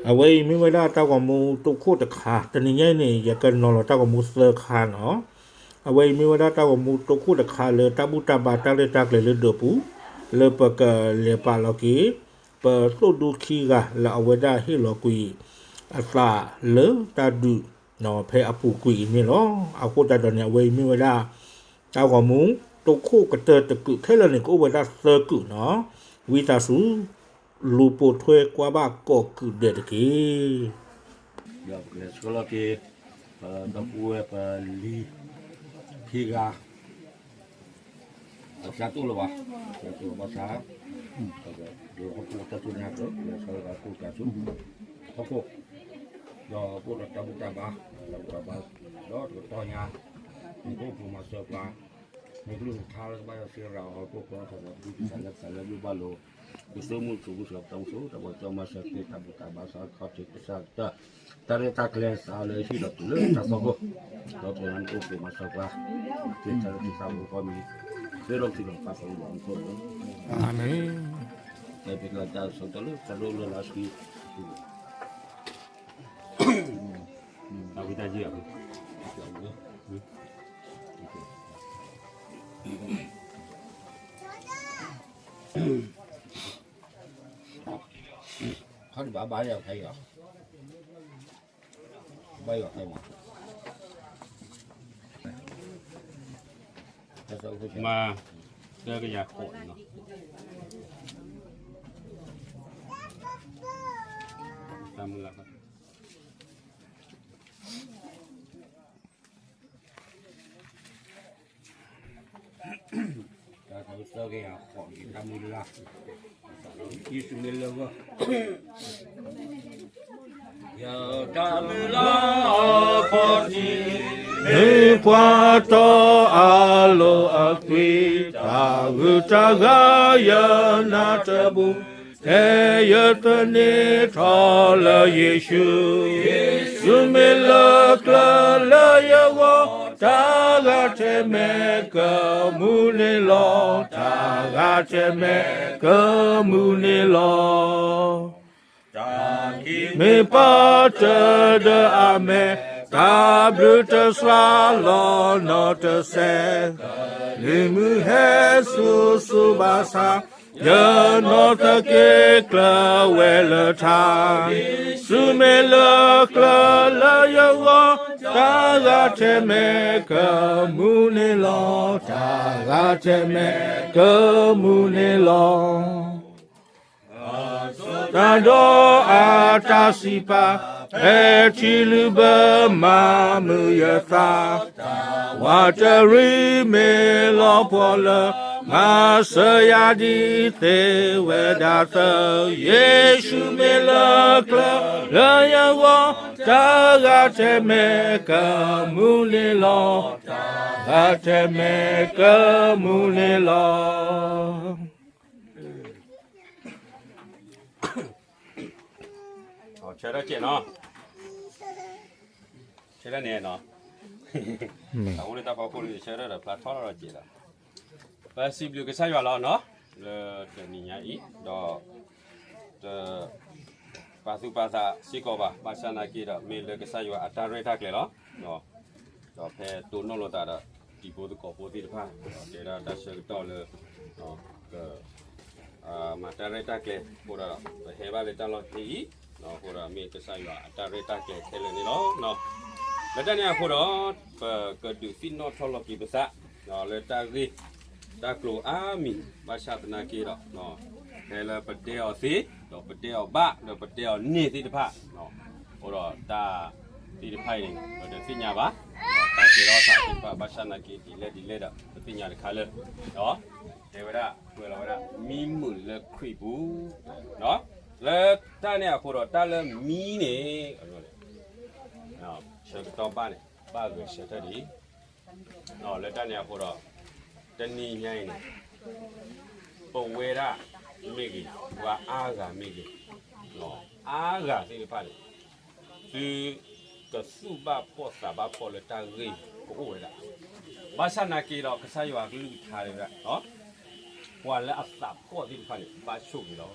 အဝဲအံၤမ့ၢ်ဝဲဒၣ်တၢ်ဂီၤမူတခိၣ်တခါ, တနံၤညါအံၤန့ၣ် ယကနီၤလီၤတၢ်ဂီၤမူသၢခါနီၤ. အဝဲအံၤမ့ၢ်ဝဲဒၣ်တၢ်ဂီၤမူတခိၣ်တခါလၢ တၢ်ဘူၣ်တၢ်ဘါတၢ်ရဲၣ်တၢ်ကျဲၤလၢဒၢးပူၤ လၢပကလဲၤပာ်လီၤက့ၤ ပသိၣ်ဒူခံဂၤလၢအဝဲဒၣ်ဟ့ၣ်လီၤကွံာ်အသးလၢတၢ်ဒုး ဖဲအပူၤကွံာ်အံၤန့ၣ်လီၤ. အဃိသတးဒီးန့ၣ် အဝဲအံၤမ့ၢ်ဝဲဒၣ် တၢ်ဂီၤမူ တခိၣ်ကတၢၢ်တကုာ်ခဲလၢာ်န့ၣ် ကအိၣ်ဝဲဒၣ်သၢကုာ်နီၤ. ဝံသးစူၤ လူၤပိာ်ထွဲကွၢ်ဘၣ်ကိးကုာ်ဒဲးတက့ၢ်. ဒီးပကလဲၤဆှၢလီၤက့ၤ ပဒီပုၢ်ဝဲၢ်ပလံၤခံဂၤ အစးတအိၣ်လၢၤဘၣ်, အစးတအိၣ်လၢၤဘၣ်ဆၣ် ဒီးဟီၣ်ခိၣ်တၢ်စိတၢ်ကမီၤ ပကလဲၤဆှၢလီၤက့ၤတၢ်ဆူ ဟီၣ်ခိၣ် ဒီးပအိၣ်ဒီးတၢ်ဘူၣ်တၢ်ဘါ, တၢ်ဘူၣ်တၢ်ဘါ ဒီးတကတီၢ်ညါ မ့ၢ်ကအိၣ်ဖှိၣ်မၤစၢၤပှၤ မ့ၢ်ကလုၢ်ကထါလၢကဘၣ်ယွၤစ့ရၤအီၤ ဟီၣ်ခိၣ်ကီၢ်ခီၣ်ဘီ ဒုးကစၢ်လၢကစၢ်လၢဘျုးဘၣ်လိာ် ကသုးမုၢ်သံၣ်ဘိ ကသုးမုၢ်သံၣ်ဘိ တၢ်ဘၣ်ကီမၤစၢၤက့ၤ တၢ်ဘူၣ်တၢ်ဘါစးခီၣ်ထံးကစၢ်ကတၢၢ် တၢ်ရဲၣ်တၢ်ကျဲၤစးလၢဟံၣ်ဒီးတုၤလၢတၢ်သွၣ်ခိၣ် ဒီးပှၤလၢနအိၣ်ဖှိၣ်မၤစၢၤပှၤ က့ၤတၢ်လၢကစၢ်ဖိကီၢ်မံၤ သ့ၣ်ဒီးကစံးလီၤပၢ်သးလီၤမူခိၣ်လီၤ. အၤမ့ၣ်. ကဲပကတၢ်ဆၢကတီၢ်လၢတၢ်ဒိၣ်လၢလၢဆှံ တၢ်ဝံတၢ်ယံၤ ခီၣ်တဘၣ်ဘၣ်ယၤ ဖဲယၤ ဘၣ်ယၤ ဖဲမး မၤ တၢ်ကယၤဃိးန့ၣ်နီၤ တၢ်မုၢ်လၢ် တၢ်သၢကယၤဃိးန့ၣ် တၢ်မုၢ်လၢ် ယ့ၣ်ၡူးမ့ၢ်လၢဂီၢ် ယတၢ်မုၢ်လၢ်အခီၣ်ထံး မ့ၢ်ပှၤတီအလိၤအသွံၣ် တၢ်ဂုၤတၢ်ဂၤယနၢ်တဘူး ထဲယသန့ၤထီၣ်လၢယ့ၣ်ၡူး, ယ့ၣ်ၡူးမ့ၢ်လၢကျၢၤလၢယဂီၢ်, တၢ်ဂၤထဲမဲာ်ကမူန့ၣ်လီၤ, တၢ်ဂၤထဲမဲာ်ကမူန့ၣ်လီၤ. တၢ်ခံးမ့ၢ်ပာ်တၢၢ်ဒီးအမဲာ်, တၢ်ဘျုးတစှၤလီၤနီတစဲး, လံာ်မုၢ်ဟဲဆူစိၤဘၣ်ဆၣ်, ယနီၢ်သက့ကျၢၤဝဲလၢထး, ယ့ၣ်ၡူးမ့ၢ်လၢကျၢၤလၢယဂီၢ်, တၢ်ဂၤထဲမဲာ်ကမူန့ၣ်လီၤ, တၢ်ဂၤထဲမဲာ်ကမူန့ၣ်လီၤ. တၢ်ဒီးအတၢ်စံးပာ်, ဖဲထံလုၣ်ဘၢမၤမုာ်ယသး, တၢ်ဝးတရံးမ့ၢ်လီၤပှီၢ်လၢ, မၤစၢၤယၤဒ်သ့ဝဲဒၣ်သၢ, ယ့ၣ်ၡူးမ့ၢ်လၢကျၢၤလၢယဂီၢ်, တၢ်ဂၤထဲမဲာ်ကမူန့ၣ်လီၤ, တၢ်ဂၤထဲမဲာ်ကမူန့ၣ်လီၤ. ဆၢထၢၣ်ကဲးနီၤ, ဆၢထၢၣ်န့ၣ်နီၤ, အဃိန့ၣ်တၢ်ဖီခိၣ်န့ၣ် ဆၢထၢၣ်ဒီးဖျါထီၣ်လီၤကဲးလီၤ. ပစံးဘျုးကစၢ်ယွၤလီၤနီၤ, လၢတနံၤညါအံၤ, ဒီး တ ပာ်သူၣ်ပာ်သးစ့ၢ်ကီးဘၣ်, ဘၣ်ဆၣ်နာ်က့ဒီး မ့ၢ်လၢကစၢ်ယွၤအတၢ်ရဲၣ်တၢ်ကျဲၤလီၤ. ဒီးဖဲတိၢ်နီၣ်လိာ်သးဒီး တံၤဖိသကိးဖိသ့ၣ်တဖၣ်, တဲဒၣ်တၢ်ဆၢကတီၢ်လၢ က မၤတၢ်ရဲၣ်တၢ်ကျဲၤအဃိဒီး ပဟဲဘၣ်လၢတၢ်လီၢ်ဖဲအံၤ, အဃိဒီးမ့ၢ်ကစၢ်ယွၤအတၢ်ရဲၣ်တၢ်ကျဲၤခဲလၢာ်န့ၣ်လီၤ. လၢတၢ်န့ၣ်အဃိဒီး ပကဒုးသ့ၣ်နီၣ်ထီၣ်လီၤက့ၤပသး လၢတၢ်ဂ့ၢ်တၢ်ကျိၤအါမံၤ, ဘၣ်ဆၣ်သနာ်က့ဒီး ဖဲလၢပတဲအီၤသ့, ဒီးပတဲအီၤဘၣ်, ဒီးပတဲအီၤန့ၢ်သ့ၣ်တဖၣ်, အဃိဒီးတၢ်သ့ၣ်တဖၣ်အံၤန့ၣ် ပတသ့ၣ်ညါဘၣ်, တၢ်ကဲထီၣ်သးသ့ၣ်တဖၣ် ဘၣ်ဆၣ်သနာ်က့ဒ်လဲၣ်ဒ်လဲၣ်ဒီး ပသ့ၣ်ညါတခါလၢ တဲဝဲဒၣ် ကွဲးလီၤဝဲဒၣ် မံမုာ်လၢခရံာ်ပူၤ, လၢတၢ်န့ၣ်အဃိဒီး တၢ်လၢမံန့ၣ် ဆၢကတီၢ်ဘၣ်န့ၣ် ဘၣ်ဂဲၤဆၢထၢၣ်ဒံး, လၢတၢ်န့ၣ်အဃိဒီး တနံၤညါအံၤန့ၣ် ပဝဲဒၣ်မ့ၢ်ဂ့ၤ, ပှၤအါဂၤမ့ၢ်ဂ့ၤ, အါဂၤသ့ၣ်တဖၣ်န့ၣ် သုကသူၣ်ဘၣ်ဖှီၣ်သးဘၣ်ဖှီၣ်လၢတၢ်ဂ့ၢ်ကအိၣ်ဝဲဒၣ်, ဘၣ်ဆၣ်နာ်က့ဒီး ကစၢ်ယွၤကလုၢ်ကထါတဲဝဲဒၣ် ပှၤလၢအသးဖှီၣ်သ့ၣ်တဖၣ်န့ၣ် ဘၣ်ဆိၣ်ဂ့ၤလီ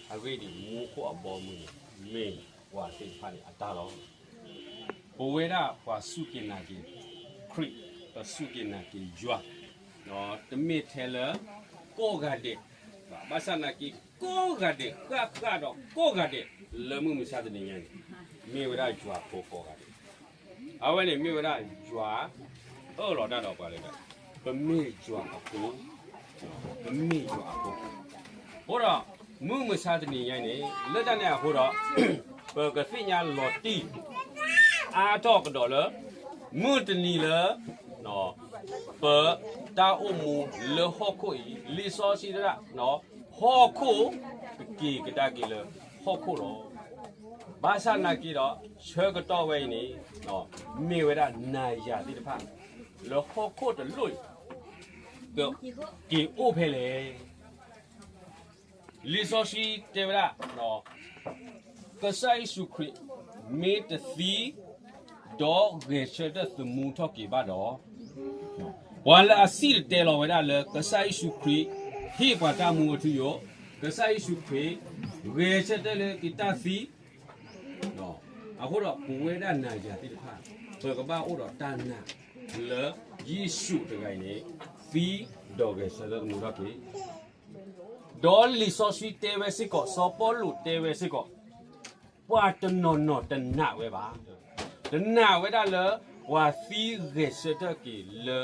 ၤ. အဂ့ၢ်ဒ်အံၤ, မူခိၣ်အဘီအမုၢ်န့ၣ် မ့ၢ်ပှၤသ့ၣ်တဖၣ်န့ၣ်အတၢ်လီၤ. ပဝဲဒၣ်ပှၤစူၢ်က့ၤနာ်က့ၤခရံာ်, ပစူၢ်က့ၤနာ်က့ၤယွၤ, တမ့ၢ်ထဲလၢကိးဂၤဒဲး, ဘၣ်ဆၣ်နာ်က့ၤကိးဂၤဒဲး, ဃၣ်ဃၣ်ဒီးကိးဂၤဒဲး, လၢမုၢ်မဆါတနံၤညါန့ၣ်, မ့ၢ်ဝဲဒၣ်ယွၤဖိကိးဂၤဒဲး အဝဲန့ၣ်မ့ၢ်ဝဲဒၣ်ယွၤအၢၣ်လီၤတၢ်ဒီးပှၤလၢ, ပမ့ၢ်ယွၤအဖိ, ပမ့ၢ်ယွၤအဖိ, အဃိဒီး မုၢ်မဆါတနံၤညါအံၤန့ၣ် လၢတၢ်န့ၣ်အဃိဒီး ပကသ့ၣ်ညါလီၤတံၢ် အါထီၣ်ကဒီးလၢ မုၢ်တနံၤလၢ ပတၢ်အိၣ်မူလၢဟီၣ်ခိၣ်အံၤ လံာ်စီဆှံတဲဒၣ် ဟီၣ်ခိၣ်ကက့ၤကဒါက့ၤလၢဟီၣ်ခိၣ်လီၤ. ဘၣ်ဆၣ်နာ်က့ၤဒီး ဆၢကတီၢ်ဝဲအံၤန့ၣ် မ့ၢ်ဝဲဒၣ်နၤယၤသ့ၣ်တဖၣ် လၢဟီၣ်ခိၣ်တလိၣ်အံၤ ကက့ၤအိၣ်ဖဲလဲၣ်. လံာ်စီဆှံတဲဝဲဒၣ် ကစၢ်ယ့ၣ်ၡူးခရံာ် မ့ၢ်တသံ ဒီးဂဲၤဆၢထၢၣ်သမူထီၣ်က့ၤဘၣ်ဒီး ပှၤလၢအစံၣ်တဲၤတဲလီၤဝဲဒၣ်လၢ ကစၢ်ယ့ၣ်ၡူးခရံာ် ဟ့ၣ်ပှၤတၢ်မူအထူအယိာ်, ကစၢ်ယ့ၣ်ၡူးခရံာ် ဂဲၤဆၢထၢၣ်လၢက့ၤတၢ်သံ, အဃိဒီးပဝဲဒၣ်နၤယၤသ့ၣ်တဖၣ် ပကဘၣ်အိၣ်ဒီးတၢ်နာ်လၢယ့ၣ်ၡူးတဂၤအံၤန့ၣ် သံဒီးဂဲၤဆၢထၢၣ်သမူထီၣ်က့ၤ ဒီးလံာ်စီဆှံတဲဝဲစ့ၢ်ကီး, စီၤပီလူးတဲဝဲစ့ၢ်ကီး, ပှၤတနီၤနီၤတနာ်ဝဲဘၣ်. တနာ်ဝဲဒၣ်လၢ ပှၤသံဂဲၤဆၢထၢၣ်က့ၤလၢ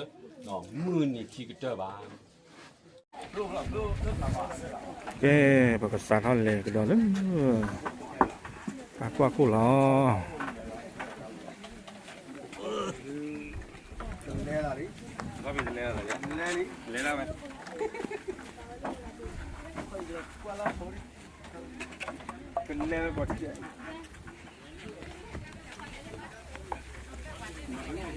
မုၢ်နံၤခံကတၢၢ်ဘၣ်. ကဲ, ပကစးထီၣ်လဲၤကဒီးလၢ အကွၢ်ခိၣ်လီၤ. က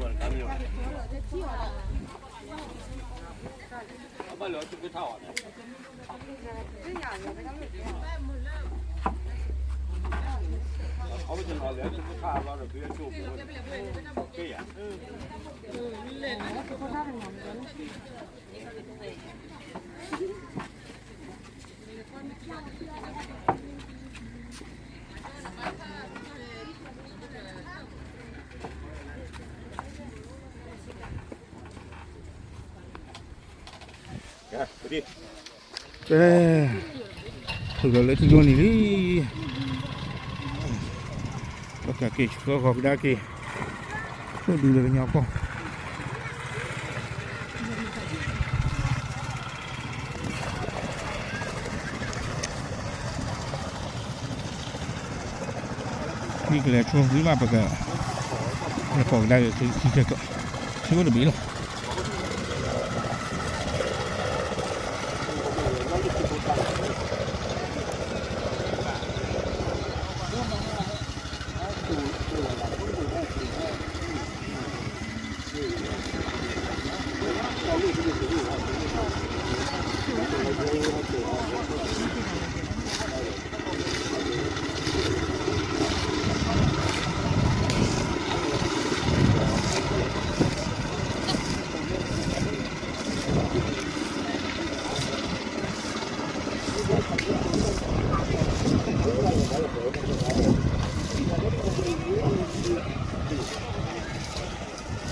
ဲ, ထုးလီၤလၢထံကျိနံၤလံ. ပကက့ၤဆှၢဃီၤကဒါက့ၤ ဒူၣ်လၢကညီကီၢ် မ့ၢ်ကလဲၤဆိဝံၤမး ပက လဲၤကိးကဒါက့ၤခံကကီး ထံအိၣ်တဘ့ၣ်လီၤ.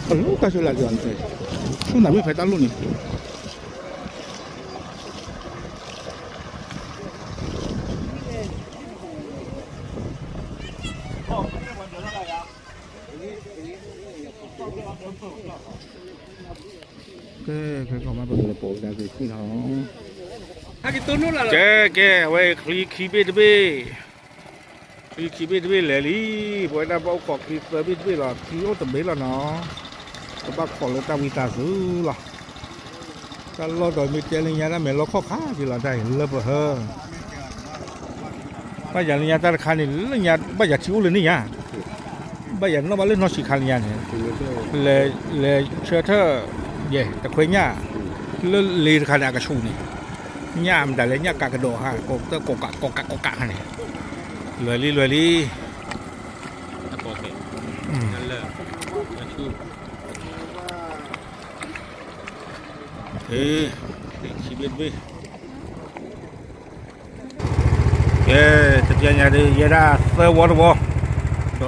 အလိၣ်ကါဆၢလၢ်လံၤအီၤန့ၣ်, ဆူနၤမ့ၢ်ဖဲတၢ်လိၣ်န့ၣ်, ကဲ, ကဲ, ကဲ, အဝဲချံခံဘ့ၣ်တဘ့ၣ်, ချံခံဘ့ၣ်တဘ့ၣ်လဲၤလံ, ပဝဲဒၣ်ဘၣ်အိၣ်ခိးချံသၢဘ့ၣ်တဘ့ၣ်လီၤ, ချံအိၣ်တဘ့ၣ်လီၤနီၤ, ပဘၣ်ခိးလၢတၢ်ဝံသးစူၤလီၤ. တၢ်လီၢ်ဒီးမ့ၢ်တဲလၢညါဒၣ်မဲာ်လီခီၣ်ခါက့ၤလီၤတၢ်အံၤ လၢပဟၢ ဘၣ်ယၤလၢညါတၢ်တခါန့ၣ် လၢညါဘၣ်ယၤထံအိၣ်လၢန့ၣ်ညါ, ဘၣ်ယၤနီၣ်ဘၣ်လၢနီၢ်ဆံးခါလၢညါန့ၣ်, လဲၤဆၢထၢၣ်, ယဲၢ်တခွဲညၣ်, လၢလ့တခါန့ၣ် အကဆူၣ်န့ၣ်, ညၣ်မတၤလဲၣ် ညၣ်ကးကဒီးဟါ, ကိးကးကိးကးခါန့ၣ်, လွဲၢ်လံ လွဲၢ်လံ, အကီၢ်ခဲ, လၢ, အဆူၣ်, ဟ့ၣ်, ဟ့ၣ်ဆံ ကဲ, တကဲညါဒီး ယဲဒၣ်သၢဝီတဝီ, ဒိ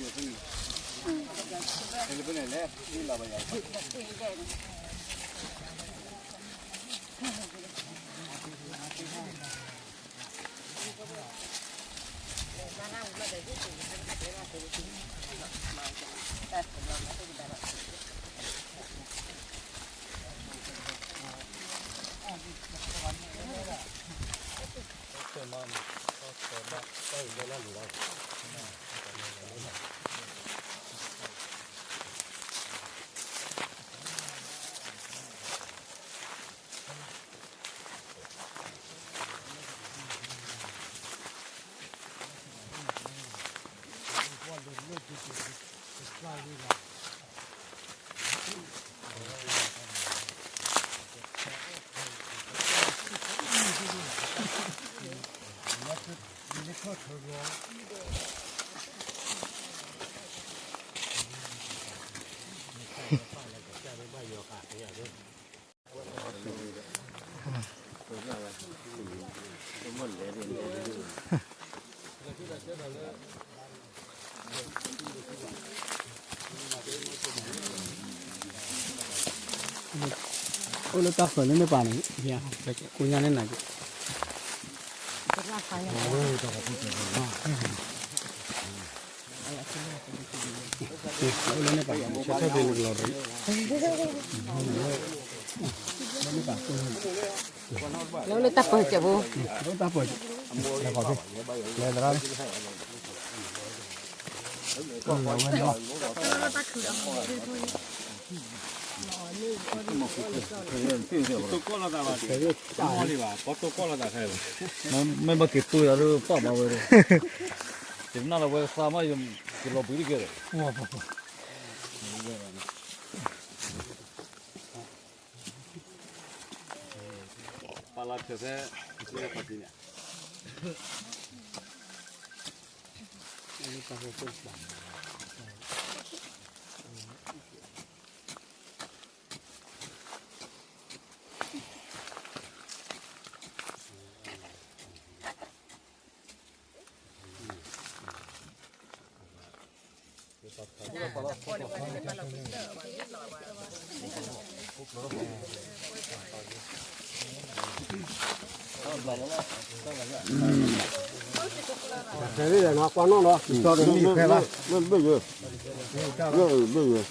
းထီၣ်ဘၣ်ချံလံ. အိၣ်လၢတၢ်ဃၢၤလၢန့ၣ်ပၤန့ၣ်, ကိညါန့ၣ်နၤက့ၤ လၢတၢ်ပၢၢ်စဲးဖိ, လၢတၢ်ပၢၢ်စဲးဖိ, လၢတၢ်ပၢၢ်စဲးဖိ, တိၢ်ကီၢ်လီၤသးဘၣ်, မ့ၢ်ဘၣ်က့ၤတိၢ်ယၤလၢပာ်ဘၣ်ဝဲဒီး, ယနၢ်လီၤဝဲကသါမး, ယလီၤဘှံးတက့ၢ်ဒီး, ပာ်လီၤထၢၣ်ဖဲ ဖဲလၢနကွၢ်နီၣ်လီၤ, လၢဘ့ၣ်ယဲ, လၢဘ့ၣ်ယဲ,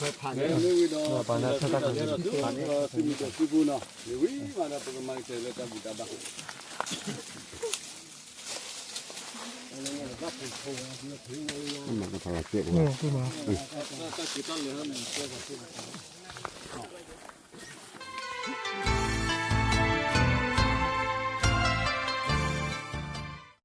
အ မ့ၢ်ဝံၤဒီး ပှၤလၢဖဲတၢ်ကီၢ် သုမုၢ်ဒီးသုဖိနီၤ မ့ၢ်ဝံၤမးဒီး ပကမၤကတၢၢ်လၢတၢ်ဘူၣ်တၢ်ဘါ တၢ်က့ၤတၢ်လၢန့ၣ် ကဲသးဖိ